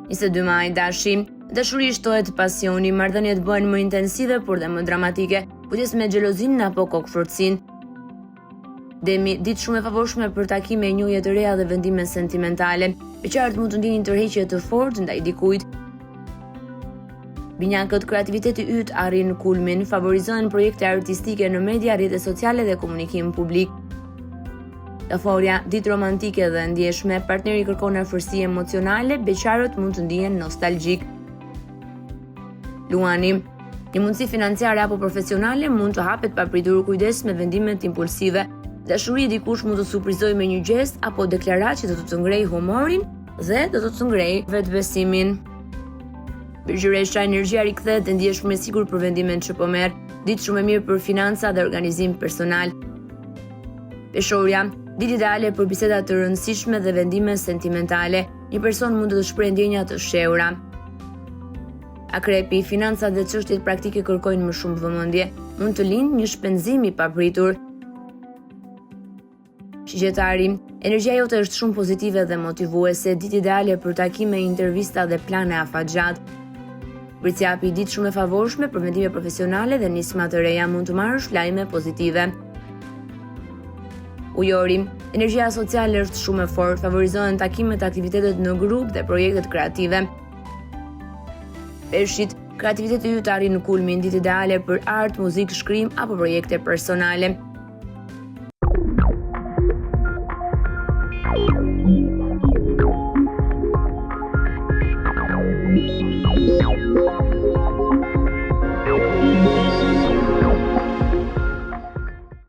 22 maj, Dashi. Në dashuri shtohet pasioni, marrëdhëniet bëhen më intensive por dhe më dramatike. Kujdes me xhelozinë apo kokëfortësinë. Demi, ditë shumë e favorshme për takime, njohje të reja dhe vendime sentimentale. Beqarët mund të ndjeni një tërheqje të fortë ndaj dikujt. Binjakët, kreativiteti yt arrin kulmin, favorizohen projekte artistike në media, rrjete sociale dhe komunikim publik. Gaforja, ditë romantike dhe e ndjeshme, partneri kërkon afërsi emocionale, beqarët mund të ndihen nostalgjikë. Luani, një mundësi financiare apo profesionale mund të hapet papritur kujdes me vendimet impulsive. Në dashuri dikush mund të surprizojë me një gjest apo deklaratë që do të të ngrejë humorin dhe do të të ngrejë vetëbesimin. Virgjëresha, energjia rikthehet dhe ndihesh shumë e sigurt për vendimet që po merr. Ditë shumë e mirë për financa dhe organizim personal. Peshorja, ditë ideale për biseda të rëndësishme dhe vendime sentimentale. Një person mund të të shprehë ndjenja të fshehura. Akrepi, financat dhe çështjet praktike kërkojnë më shumë vëmendje. Mund të lindë një shpenzim i papritur. Shigjetari, energjia jote është shumë pozitive dhe motivuese, ditë ideale për takime, intervista dhe plane afatgjatë. Bricjapi, ditë shumë e favorshme për vendime profesionale dhe nisma të reja, mund të marrësh lajme pozitive. Ujori, energjia sociale është shumë e fortë, favorizohen takimet, aktivitetet në grup dhe projektet kreative. Peshqit, kreativiteti yt arrin kulmin, ditë ideale për art, muzikë, shkrim apo projekte personale.